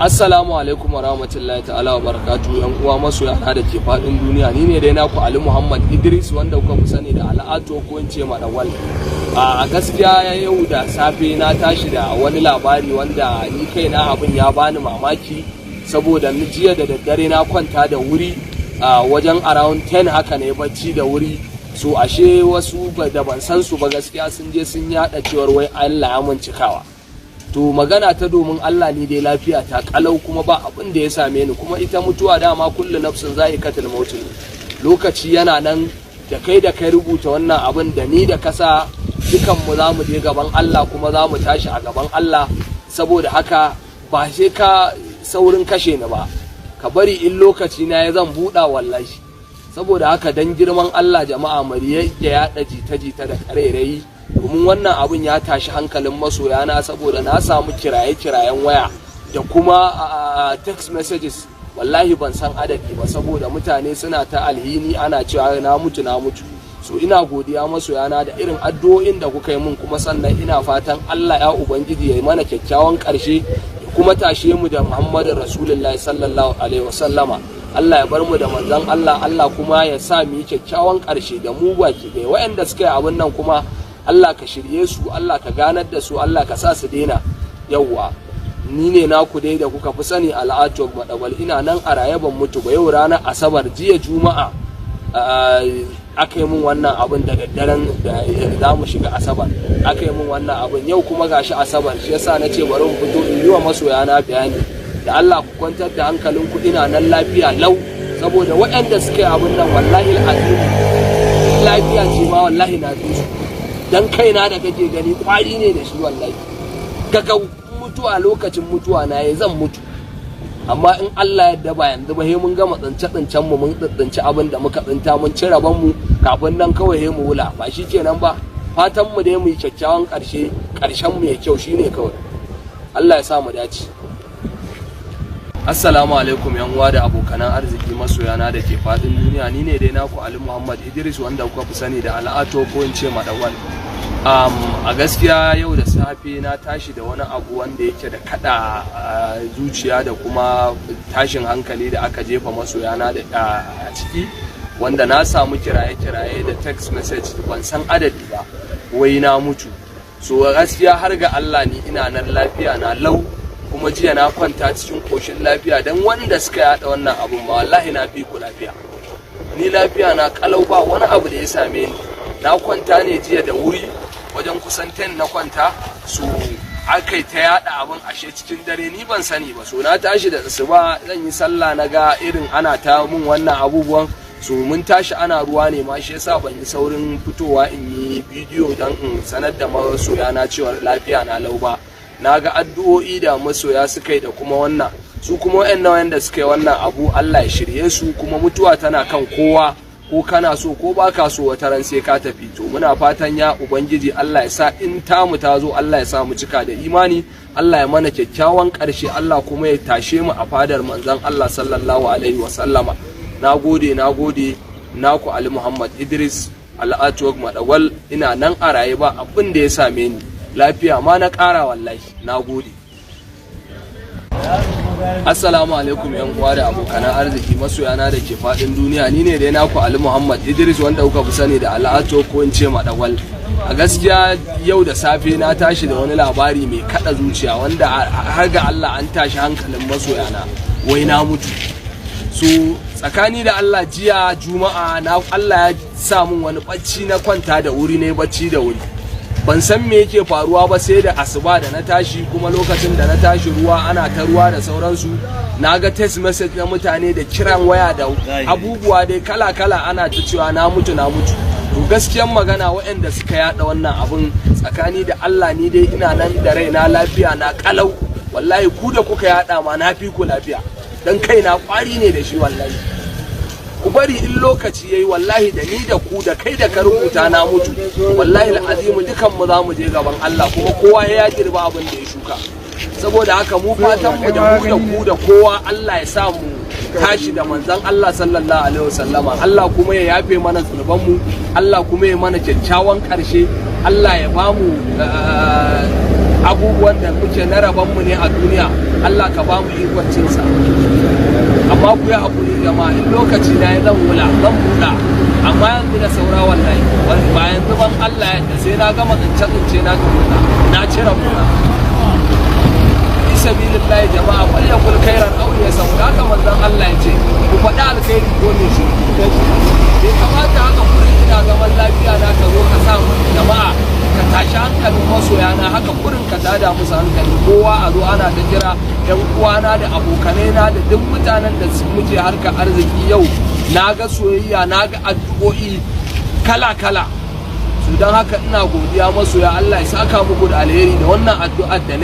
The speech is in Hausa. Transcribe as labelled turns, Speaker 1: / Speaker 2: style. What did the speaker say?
Speaker 1: Assalamu alaikum wa rahmatullahi ta'ala wa barakatu, yan uwa masoya na da ke faɗin duniya. Ni ne dai naku Ali Muhammad Idris, wanda kuka fi sani da Al'ato ko in ce Madawal. A gaskiya yau da safe na tashi da wani labari wanda ni kaina abin ya bani mamaki, saboda ni jiya da daddare na kwanta da wuri, a wajen around 10 haka ne bacci da wuri. So ashe wasu da ban san su ba gaskiya sun je sun yada cewar wai Allah ya mun cikawa. To magana ta domin Allah, ni dai lafiya ta kalau kuma ba abin da ya same ni. Kuma ita mutuwa dama kullu nafsin za'iqatul maut ne. Lokaci yana nan, da kai da kai rubuta wannan abin da ni da kasa, dukan mu za mu je gaban Allah kuma za mu tashi a gaban Allah. Saboda haka ba sai ka saurin kashe ni ba, ka bari in lokaci na ya zan buɗa wallahi. Saboda haka dan girman Allah jama'a, mu ya yaɗa jita-jita da ƙarairayi, domin wannan abun ya tashi hankalin masoyana, saboda na samu kiraye-kirayen waya da kuma text messages, wallahi ban san adadi ba, saboda mutane suna ta alhini ana cewa na mutu, na mutu. So ina godiya masoyana da irin addu'o'in da kuka yi mun, kuma sannan ina fatan Allah ya ubangiji ya yi mana kyakkyawan ƙarshe ya kuma tashe mu da Muhammadu Rasulullahi sallallahu alaihi wasallama. Allah ya bar mu da manzon Allah, Allah kuma ya sa mu yi kyakkyawan ƙarshe da mu baki ɗaya. Waɗanda suka yi abin nan kuma, Allah ka shirye su, Allah ka ganar da su, Allah ka sa su daina. Yawwa, ni ne naku dai da kuka fi sani, Al'atuwar Madawal. Ina nan a raye, ban mutu ba. Yau ranar Asabar, jiya Juma'a aka yi mun wannan abin, da daddaren da za mu shiga Asabar aka yi mun wannan abin. Yau kuma gashi Asabar, shi yasa na ce bari mu fito in yi wa masoya na bayani da Allah ku kwantar da hankalinku, ina nan lafiya lau. Saboda waɗanda suka yi abin nan, wallahi al'azim, lafiya ce ma wallahi na fi su, dan kaina da kake gani kwari ne da shi wallahi. Gagau mutuwa, lokacin mutuwa na ya zan mutu, amma in Allah yadda ba yanzu ba, he mun gama tsince tsincen mu, mun tsinci abin da muka tsinta, mun ci rabon mu, kafin nan kawai he mu wula. Ba shi kenan ba? Fatan mu dai mu yi kyakkyawan karshe, karshen mu ya kyau, shine kawai. Allah ya sa mu dace. Assalamu alaikum yan uwa da abokanan arziki, masoyana da ke fadin duniya. Ni ne dai naku Ali Muhammad Idris, wanda kuka fi sani da Al'ato ko in ce Madawal. A gaskiya yau da safe na tashi da wani abu wanda yake da kada zuciya da kuma tashin hankali da aka jefa masoyana da a ciki, wanda na samu kiraye-kiraye da text message ban san adadi ba, wai na mutu. So gaskiya har ga Allah ni ina nan lafiya na lau, kuma jiya na kwanta cikin koshin lafiya. Don wanda suka yada wannan abun ma, wallahi na fi ku lafiya. Ni lafiya na kalau, ba wani abu da ya same ni. Na kwanta ne jiya da wuri, wajen kusan 10 na kwanta. So aka ta yada abin ashe cikin dare, ni ban sani ba. So na tashi da asuba zan yi sallah, na ga irin ana ta mun wannan abubuwan. So mun tashi ana ruwa ne ma, shi yasa ban yi saurin fitowa in yi bidiyo don in sanar da masoya na cewa lafiya na lau ba. Na ga addu'o'i da masoya suka yi da kuma wannan. Su kuma wayannan wanda suka yi wannan abu, Allah ya shirye su. Kuma mutuwa tana kan kowa, ko kana so ko baka so, wata ran sai ka tafi. To muna fatan ya ubangiji Allah ya sa in tamu ta zo, Allah ya sa mu cika da imani, Allah ya mana kyakkyawan ƙarshe, Allah kuma ya tashe mu a fadar manzon Allah sallallahu alaihi wa sallama. Na gode, na gode. Naku Ali Muhammad Idris Al'atuwak Madawal. Ina nan a raye, ba abin da ya same ni, lafiya ma na ƙara wallahi. Na gode. Assalamu alaikum yan uwa da abokanan arziki, masoyana da ke faɗin duniya. Ni ne dai naku Ali Muhammad Idris, wanda kuka fi sani da Al'ato ko in ce Madawal. A gaskiya yau da safe na tashi da wani labari mai kada zuciya, wanda har ga Allah an tashi hankalin masoyana, wai na mutu. So tsakani da Allah, jiya Juma'a na Allah ya sa mun wani bacci, na kwanta da wuri, ne bacci da wuri, ban san me yake faruwa ba sai da asuba da na tashi. Kuma lokacin da na tashi ruwa, ana ta ruwa da sauransu. Na ga text message na mutane da kiran waya da abubuwa dai kala-kala, ana ta cewa na mutu, na mutu. To gaskiyan magana, waɗanda suka yada wannan abun, tsakani da Allah ni dai ina nan da raina, lafiya na kalau wallahi. Ku da kuka yada ma, na fi ku lafiya, dan kaina kwari ne da shi wallahi. Ku bari in lokaci yayi, wallahi da ni da ku, da kai da ka rubuta na mutu, wallahi al'azimu dukan mu za mu je gaban Allah, kuma kowa ya girba abin da ya shuka. Saboda haka mu fatan mu, da mu da ku da kowa, Allah ya sa mu tashi da manzon Allah sallallahu alaihi wasallama. Allah kuma ya yafe mana zunuban mu, Allah kuma ya mana kyakkyawan karshe, Allah ya bamu abubuwan da muke na rabon mu ne a duniya. Allah ka ba mu ikon cinsa. Amma ku yi haƙuri jama'a, in lokaci na ya zan wula zan buɗa, amma yanzu da saura wallahi. Ba yanzu ban, Allah yadda sai na gama tsince tsince na tukuna na cire buɗa. Fi sabilillahi jama'a, فليقل خيرا أو ليصمت. Haka manzon Allah ya ce, ku faɗi alkhairi ko ne shi. Bai kamata haka kurin ina zaman lafiya na ka zo ka sa jama'a ka tashi hankalin masoya na haka kurin, ka tada musu hankali. Kowa a zo ana ta kira yan uwana da abokanai na da duk mutanen da muke harkar arziki. Yau na ga soyayya, na ga addu'o'i kala kala su. Don haka ina godiya masoya, Allah ya saka muku da alheri da wannan addu'ar da na